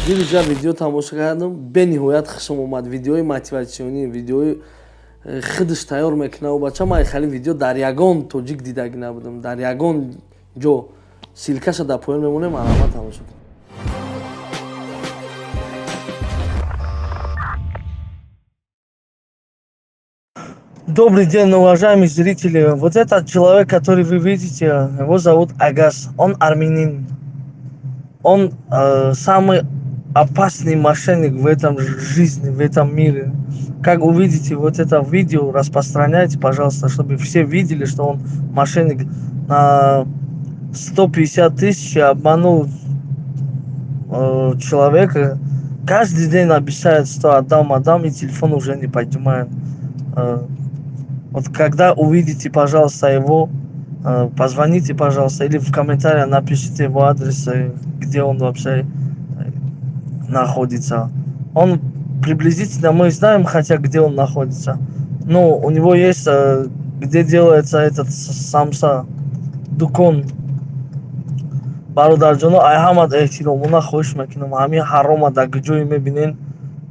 Дирӯз як видео тамошо кардам, бениҳоят хушам омад. Видеои мотиватсионӣ, видеои худаш тайёр мекунад. Бача, ман хеле видео дар ягон тоҷик дидагӣ набудам, дар ягон ҷо. Ссылкаша дар поён мемонем, марҳамат, тамошо кунед. Добрый день, уважаемые зрители. Вот этот человек, который вы видите, его зовут Агас. Он армянин. Он самый опасный мошенник в этом жизни, в этом мире. Как увидите вот это видео, распространяйте, пожалуйста, чтобы все видели, что он мошенник. На 150 тысяч обманул человека. Каждый день обещает, что отдам, отдам, и телефон уже не поднимает. Вот когда увидите, пожалуйста, его, позвоните, пожалуйста, или в комментариях напишите его адрес, где он вообще находится. Он приблизительно, мы знаем, хотя где он находится. Но у него есть, где делается этот самса, дукон. Бародарҷоно, ай ҳамад эҳтиромона хоҳиш мекунам, ҳамин ҳарома дар куҷое мебинен,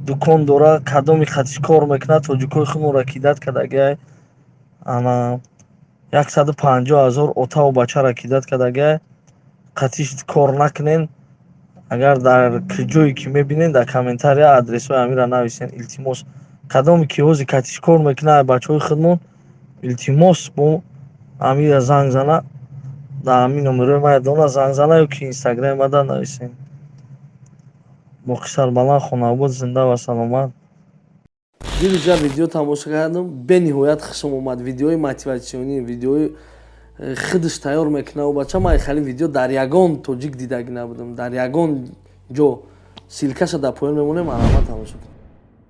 дукон дора, кадоми хатиш кор мекунад, тоҷикои худмонро кидать кардагиай. Ана 150 000 отаву бачаро кидать кардагиай. Қатиш кор накунен. Агар дар ҷое ки мебинен, дар комментария адресҳои ҳаминро нависен, илтимос. Кадоме ки ҳозир катиш кор мекунад, бачаҳои худмон, илтимос, бо ҳамира занг зана, дар ҳамин номерои ман дона занг зана ё ки инстаграми мада нависен. Боқӣ сарбаланд, хонаобод, зинда ва саломат. Дирӯз як видео тамошо кардам, бениҳоят хушам омад. Видеои мотиватсионӣ, видеои худаш тайёр мекунад. Бача, ман хеле видео дар ягон тоҷик дидагӣ набудам, дар ягон ҷо. Ссылкаша дар поён мемонем, марҳамат, тамошо кунед.